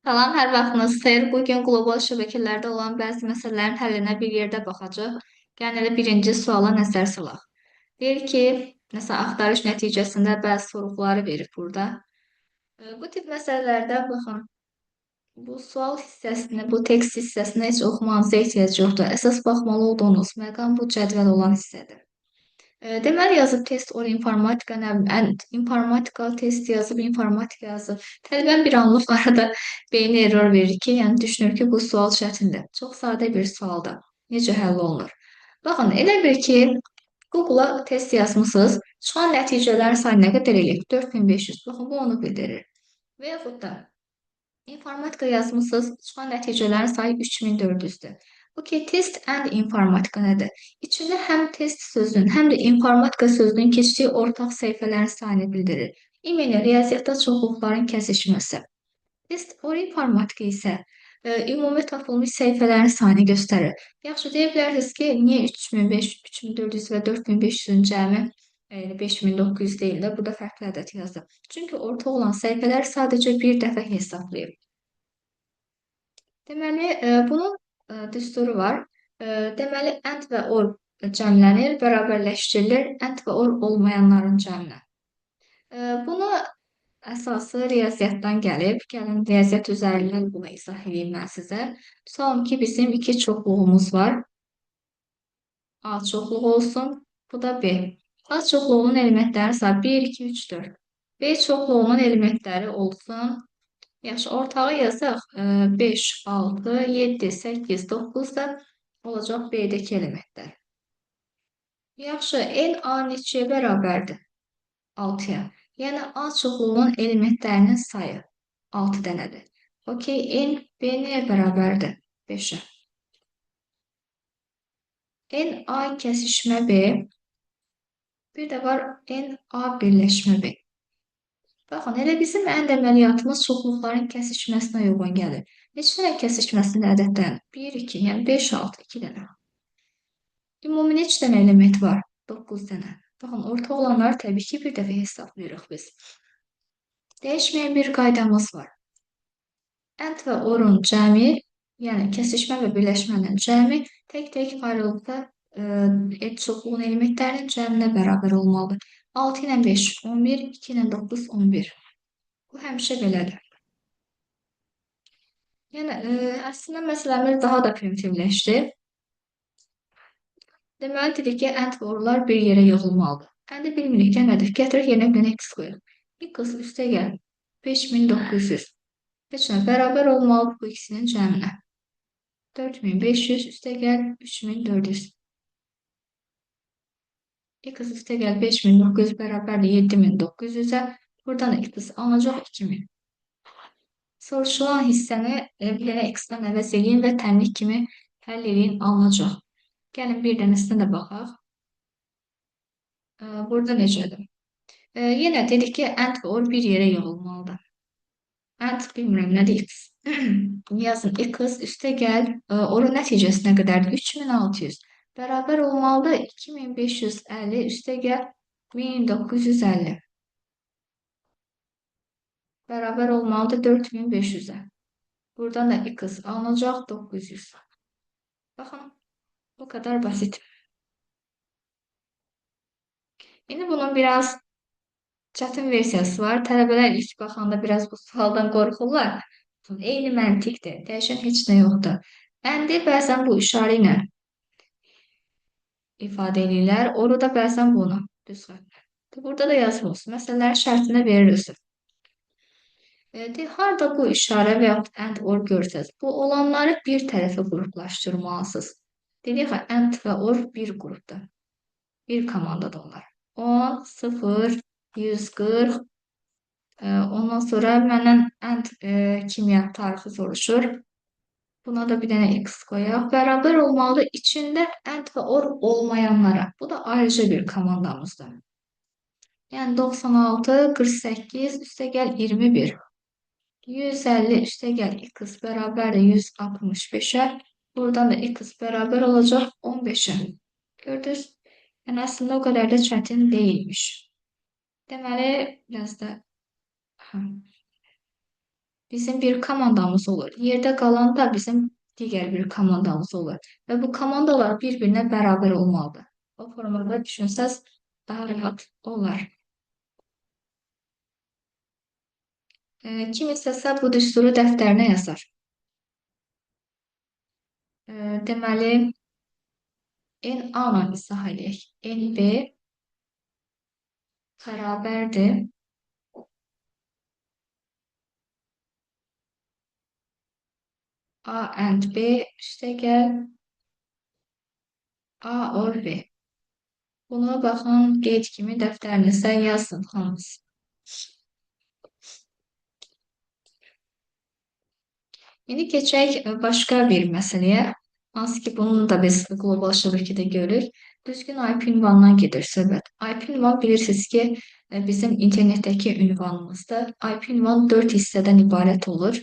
Salam, hər vaxtınız xeyir. Bu gün qlobal şəbəkələrdə olan bəzi məsələlərin həllinə bir yerdə baxacağıq. Gəlin elə birinci suala nəzər salaq. Deyir ki, məsələn, axtarış nəticəsində bəzi sorğuları verib burada. Bu tip məsələlərdə baxın, bu sual hissəsini, bu tekst hissəsini heç oxumanıza ehtiyac yoxdur. Əsas baxmalı olduğunuz məqam bu cədvəl olan hissədir. Deməli yazıb test or informatika, nə bilim, and informatika test yazıb, informatika yazıb. Tələbən bir anlıq arada beyni error verir ki, yəni düşünür ki, bu sual çətindir. Çox sadə bir sualdır. Necə həll olunur? Baxın, elə bir ki, Google-a test yazmısınız, çıxan nəticələrin sayı nə qədər eləyib? 4500. Baxın, bu onu bildirir. Və yaxud da informatika yazmısınız, çıxan nəticələrin sayı 3400-dür. Okey, test and informatika nədir? İçində həm test sözünün, həm də informatika sözünün keçdiyi ortaq səhifələrin sayını bildirir. İmini, riyaziyyatda çoxluqların kəsişməsi. Test or informatika isə ümumi tapılmış səhifələrin sayını göstərir. Yaxşı, deyə bilərsiniz ki, niyə 3500, 3400 və 4500-ün cəmi 5900 deyil də, burada fərqli ədəd yazdım. Çünki ortaq olan səhifələr sadəcə bir dəfə hesablayıb. Deməli, bunun düsturu var. Deməli, and və or cəmlənir, bərabərləşdirilir and və or olmayanların cəminə. Bunu əsası riyaziyyatdan gəlib. Gəlin, riyaziyyat üzərindən bunu izah edeyim mən sizə. Tutalım ki, bizim iki çoxluğumuz var. A çoxluğu olsun, bu da B. A çoxluğunun elementləri sayı 1, 2, 3, 4. B çoxluğunun elementləri olsun. Yaxşı, ortağı yazaq. 5, 6, 7, 8, 9 da olacaq B-dəki elementlər. Yaxşı, N A neçəyə bərabərdir? 6-ya. Yəni, A çoxluğunun elementlərinin sayı 6 dənədir. Okey, N B nəyə bərabərdir? 5-ə. N A kəsişmə B. Bir də var N A birləşmə B. Baxın, elə bizim ənd əməliyyatımız çoxluqların kəsişməsinə uyğun gəlir. Neçə dənə kəsişməsində ədəddən? 1, 2, yəni 5, 6, 2 dənə. Ümumi neçə dənə element var? 9 dənə. Baxın, ortaq olanları təbii ki, bir dəfə hesablayırıq biz. Dəyişməyən bir qaydamız var. And və orun cəmi, yəni kəsişmə və birləşmənin cəmi tək-tək ayrılıqda çoxluğun elementlərinin cəminə bərabər olmalıdır. 6 ilə 5, 11, 2 ilə 9, 11. Bu həmişə belədir. Yəni, əslində məsələmiz daha da primitivləşdi. Deməli, dedik ki, and və orlar bir yerə yığılmalıdır. Andi bilmirik ki, nədir? Gətirir, yerinə bir dənə x qoyuruq. X üstə gəl 5900. Heç nə bərabər olmalıdır bu ikisinin cəminə. 4500 üstə gəl 3400. X üstə gəl 5900 bərabərdir 7900-ə. Buradan da x alınacaq 2000. Soruşulan hissəni bir dənə x-dən əvəz eləyin və tənlik kimi həll eləyin, alınacaq. Gəlin bir dənəsinə də baxaq. Burada necədir? Yenə dedik ki, and və or bir yerə yığılmalıdır. And bilmirəm nədir x. Yazın x üstə gəl, orun nəticəsi nə qədərdir? 3600. Bərabər olmalıdır 2550 üstə gəl 1950. Bərabər olmalıdır 4500-ə. Buradan da x alınacaq 900. Baxın, bu kadar basit. İndi bunun biraz çətin versiyası var. Tələbələr ilk baxanda biraz bu sualdan qorxurlar. Eyni məntiqdir. Dəyişən heç nə yoxdur. Əndi bəzən bu işarə ilə ifadə edirlər. Oru da bəzən bunu. Düz xəttlə. Burada da yazılı olsun. Məsələlər şərtinə verir özü. Harda bu işarə və yaxud and or görsəz, bu olanları bir tərəfə qruplaşdırmalısınız. Dedik ki, and və or bir qrupdur. Bir komandada onlar. 10, 0, 140. Ondan sonra məndən and kimya tarixi soruşur. Buna da bir dənə x qoyaq. Bərabər olmalıdır içində and və or olmayanlara. Bu da ayrıca bir komandamızdır. Yəni 96, 48, üstə gəl 21. 150 üstə gəl x bərabərdir 165-ə. Buradan da x bərabər olacaq 15-ə. Gördünüz? Yəni əslində o qədər də çətin deyilmiş. Deməli, biraz da Bizim bir komandamız olur. Yerdə qalan da bizim digər bir komandamız olur. Və bu komandalar bir-birinə bərabər olmalıdır. O formada düşünsəz daha rahat olar. Kim istəsə bu düsturu dəftərinə yazar. Deməli, N A ilə izah eləyək. NB bərabərdir A and B üstəgəl A or B. Buna baxın, qeyd kimi dəftərinizə yazın hamınız. İndi keçək başqa bir məsələyə. Hansı ki, bunu da biz qlobal şəbəkədə görürük. Düzgün IP ünvanından gedir söhbət. IP ünvan bilirsiniz ki, bizim internetdəki ünvanımızdır. IP ünvan 4 hissədən ibarət olur.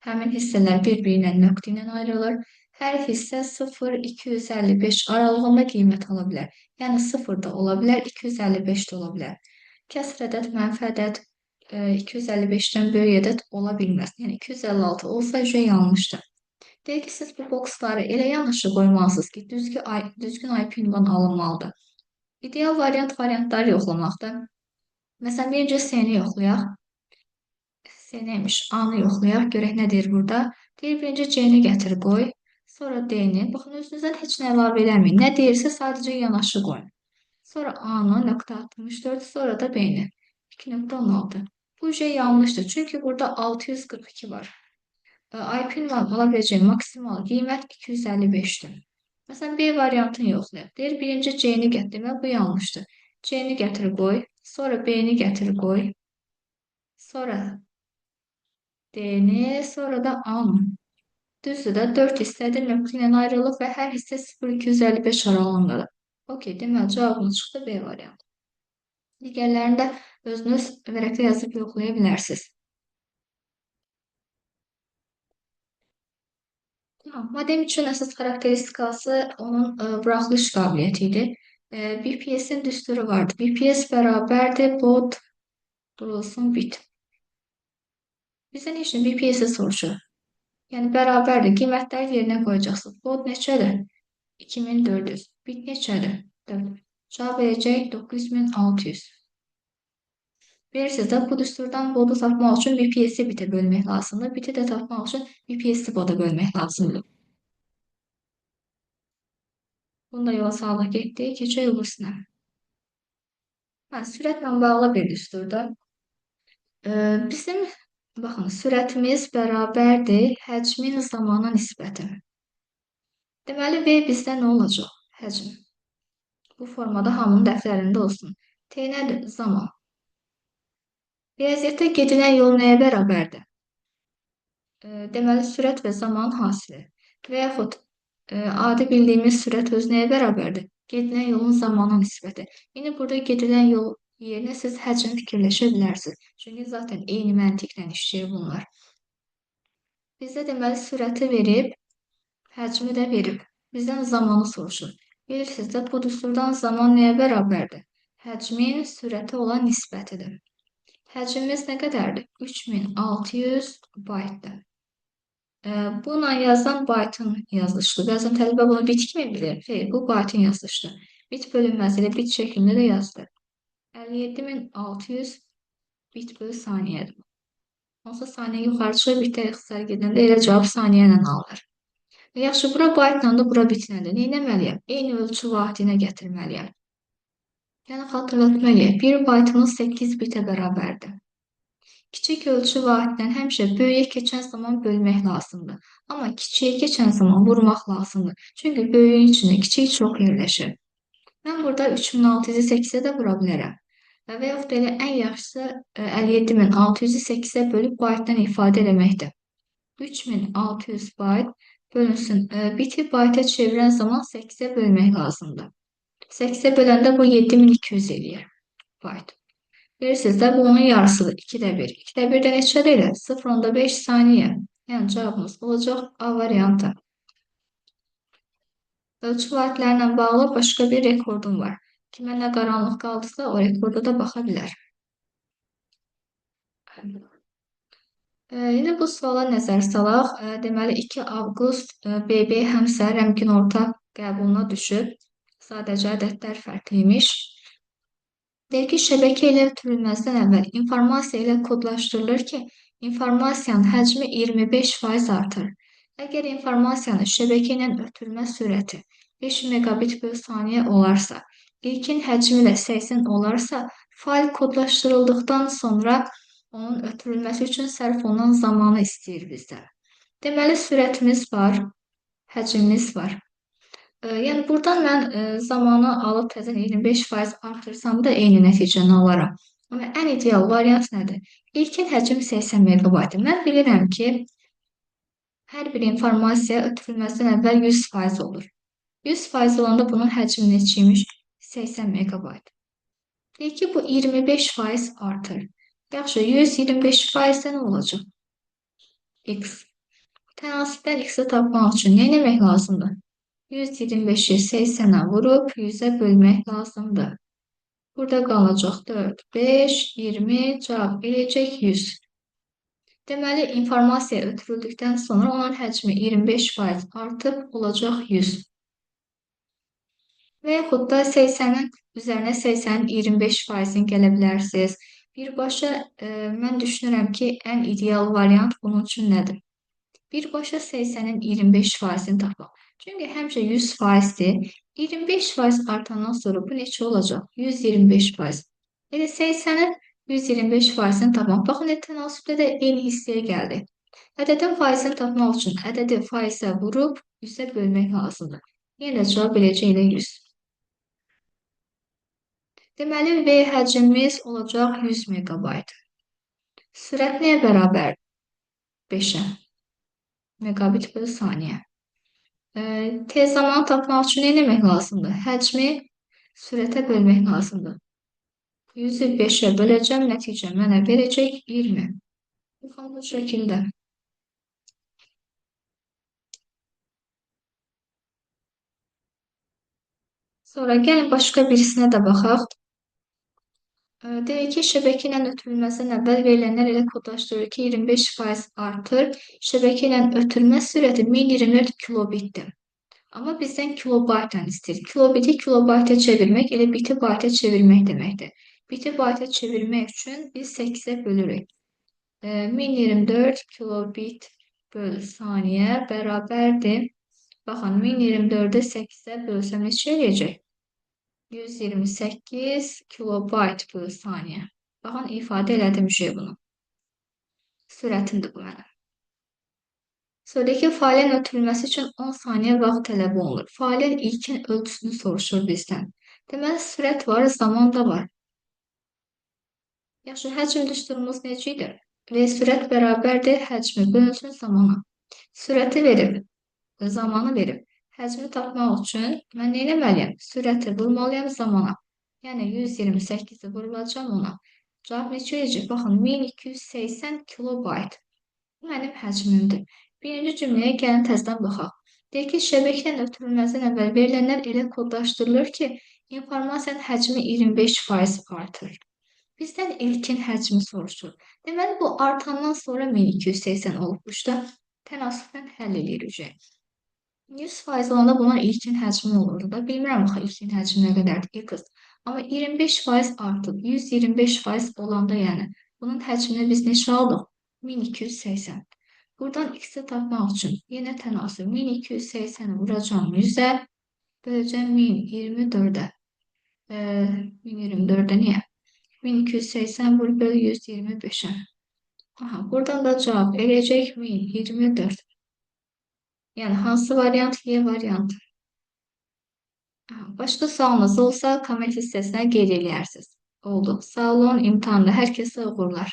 Həmin hissələr bir-biri ilə nöqtə ilə ayrılır. Hər hissə 0,255 aralığında qiymət ala bilər. Yəni 0 da ola bilər, 255 də ola bilər. Kəsr ədəd, mənfi ədəd, 255-dən böyük ədəd ola bilməz. Yəni 256 olsa yanlışdır. Deyək ki, siz bu boksları elə yanaşı qoymalısınız ki, düzgün IP ünvan alınmalıdır. İdeal variant variantları yoxlamaqdır. Məsələn, birinci C-ni yoxlayaq. C neymiş? A-nı yoxlayaq. Görək nə deyir burada. Deyir, birinci C-ni gətir, qoy. Sonra D-ni. Baxın, özünüzdən heç nə əlavə eləməyin. Nə deyirsə, sadəcə yanaşı qoyun. Sonra A-nı 0.64, sonra da B-ni. 2.16. Bu şey yanlışdır. Çünki burada 642 var. IP ünvan ala biləcəyi maksimal qiymət 255-dir. Məsələn, B variantını yoxlayaq. Deyir, birinci C-ni gətirmə, bu yanlışdır. C-ni gətir, qoy. Sonra B-ni gətir, qoy. Sonra D-ni, sonra da A-nı. Düzdür də, 4 hissədir, nöqtə ilə ayrılıb və hər hissə 0,255 aralığındadır. Okey, deməli, cavabımız çıxdı B variantı. Digərlərini də özünüz vərəqdə yazıb yoxlaya bilərsiniz. Modem üçün əsas xarakteristikası onun buraxılış qabiliyyəti idi. BPS-in düsturu vardı. BPS bərabərdir bot durulsun bit. Bizdən heç nə BPS-i soruşur. Yəni bərabərdir. Qiymətləri yerinə qoyacaqsınız. Bot neçədir? 2400. Bit neçədir? 4. Cavab verəcək 9600. Bilirsiniz də, bu düsturdan bodu tapmaq üçün BPS-i bitə bölmək lazımdır. Biti də tapmaq üçün BPS-i boda bölmək lazımdır. Bunu da yola sağlıq getdik. Keçək öbürsünə. Sürətlə bağlı bir düsturdur. Bizim, baxın, sürətimiz bərabərdir həcmin zamana nisbəti. Deməli, V bizdə nə olacaq? Həcm. Bu formada hamının dəftərində olsun. T nədir? Zaman. Riyaziyyatda gedilən yol nəyə bərabərdir? Deməli, sürət və zaman hasili. Və yaxud adi bildiyimiz sürət öz nəyə bərabərdir? Gedilən yolun zamana nisbəti. İndi burada gedilən yol yerinə siz həcm fikirləşə bilərsiniz. Çünki zaten eyni məntiqlə işləyir bunlar. Bizdə deməli, sürəti verib, həcmi də verib. Bizdən zamanı soruşur. Bilirsiniz də, bu düsturdan zaman nəyə bərabərdir? Həcmin sürəti olan nisbətidir. Həcmimiz nə qədərdir? 3600 baytdır. Bununla yazılan baytın yazılışıdır. Bəzən tələbə bunu bit kimi bilir. Xeyr, bu baytın yazılışıdır. Bit bölünməsi ilə bit şəklində də yazılır. 57600 bit bölü saniyədir. Onsuz saniyə yuxarı çıxır, bitlər ixtisar gedəndə elə cavab saniyə ilə alınır. Yaxşı, bura baytla da, bura bitlə də. Nə etməliyəm? Eyni ölçü vahidinə gətirməliyəm. Yəni, xatırlatmalıyıq. Bir baytımız 8 bitə bərabərdir. Kiçik ölçü vahidindən həmişə böyüyə keçən zaman bölmək lazımdır. Amma kiçiyə keçən zaman vurmaq lazımdır. Çünki böyüyün içində kiçik çox yerləşir. Mən burada 3600-ü 8-ə də vura bilərəm. Və yaxud da elə ən yaxşısı 57600-ü 8-ə bölüb baytdan ifadə eləməkdir. 3600 bayt bölünsün. Biti bayta çevirən zaman 8-ə bölmək lazımdır. 8-ə böləndə bu 7200 eləyir bayt. Bilirsiniz də, bu onun yarısıdır. 2-də 1. 2-də 1-də neçədir elə? 0,5 saniyə. Yəni cavabımız olacaq A variantı. Ölçü vahidlərlə bağlı başqa bir rekordum var. Kimə nə qaranlıq qaldısa, o rekorda da baxa bilər. Yenə bu suala nəzər salaq. Deməli, 2 avqust BB həmsər həm günorta qəbuluna düşüb. Sadəcə ədədlər fərqliymiş. Deyir ki, şəbəkə ilə ötürülməzdən əvvəl informasiya ilə kodlaşdırılır ki, informasiyanın həcmi 25% artır. Əgər informasiyanı şəbəkə ilə ötürmə sürəti 5 megabit böl saniyə olarsa, ilkin həcmi ilə 80 olarsa, fayl kodlaşdırıldıqdan sonra onun ötürülməsi üçün sərf olunan zamanı istəyir bizdən. Deməli, sürətimiz var, həcmimiz var. Yəni, buradan mən zamanı alıb təzən 25% artırsam da eyni nəticəni alaram. Amma ən ideal variant nədir? İlkin həcm 80 megabaytdır. Mən bilirəm ki, hər bir informasiya ötürülməzdən əvvəl 100% olur. 100% olanda bunun həcmi neçəymiş? 80 megabayt. Deyək ki, bu 25% artır. Yaxşı, 125%-də nə olacaq? X. Tənasibdən X-i tapmaq üçün nə etmək lazımdır? 125-i 80-ə vurub 100-ə bölmək lazımdır. Burada qalacaq 4, 5, 20, cavab eləyəcək 100. Deməli, informasiya ötürüldükdən sonra onun həcmi 25% artıb olacaq 100. Və yaxud da 80-in üzərinə 80-in 25%-ni gələ bilərsiniz. Birbaşa mən düşünürəm ki, ən ideal variant bunun üçün nədir? Birbaşa 80-in 25%-ni tapmaq. Çünki həmişə 100%-dir. 25% artandan sonra bu neçə olacaq? 125%. Elə 80-in 125%-ni tapmaq. Baxın, tənasübdə də eyni hissəyə gəldik. Ədədin faizini tapmaq üçün ədədi faizə vurub 100-ə bölmək lazımdır. Yenə də cavab eləyəcək elə 100. Deməli, V həcmimiz olacaq 100 megabayt. Sürət nəyə bərabərdir? 5-ə. Megabit bölü saniyə. Tez zamanı tapmaq üçün nə etmək lazımdır? Həcmi sürətə bölmək lazımdır. 100-ü 5-ə böləcəm, nəticə mənə verəcək 20. Baxın, bu şəkildə. Sonra gəlin başqa birisinə də baxaq. Deyək ki, şəbəkə ilə ötürülməzdən əvvəl verilənlər elə kodlaşdırılır ki, 25% artır. Şəbəkə ilə ötürmə sürəti 1024 kilobitdir. Amma bizdən kilobaytla istəyir. Kilobiti kilobayta çevirmək elə biti bayta çevirmək deməkdir. Biti bayta çevirmək üçün biz 8-ə bölürük. 1024 kilobit böl saniyə bərabərdir. Baxın, 1024-ü 8-ə bölsəm neçə eləyəcək? 128 kilobayt böl saniyə. Baxın, ifadə elədim şey bunu. Sürətimdir bu mənim. Sonra ki, failin ötürülməsi üçün 10 saniyə vaxt tələb olunur. Failin ilkin ölçüsünü soruşur bizdən. Deməli, sürət var, zaman da var. Yaxşı, həcm düsturumuz necə idi? V sürət bərabərdir həcmi bölünsün zamana. Sürəti verib, zamanı verib. Həcmi tapmaq üçün mən nə etməliyəm? Sürəti vurmalıyam zamana. Yəni 128-i vurulacam ona. Cavab neçə eləyəcək? Baxın, 1280 kilobayt. Bu mənim həcmimdir. Birinci cümləyə gəlin təzədən baxaq. Deyək ki, şəbəkə ilə ötürülməzdən əvvəl verilənlər elə kodlaşdırılır ki, informasiyanın həcmi 25% artır. Bizdən ilkin həcmi soruşur. Deməli, bu artandan sonra 1280 olubmuş da tənasüblə həll eləyirik. 100% olanda bunun ilkin həcmi olurdu da. Bilmirəm axı ilkin həcmi nə qədərdir x. Amma 25% artıb 125% olanda, yəni bunun həcmini biz neçə aldıq? 1280. Buradan x-i tapmaq üçün yenə tənasüb 1280-i vuracağam 100-ə, böləcəm 1024-ə. 1024-ə niyə? 1280 vur böl 125-ə. Aha, buradan da cavab eləyəcək 1024. Yəni hansı variant? Y variantı. Başqa sualınız olsa komment hissəsinə qeyd eləyərsiniz. Oldu. Sağ olun. İmtahanda hər kəsə uğurlar.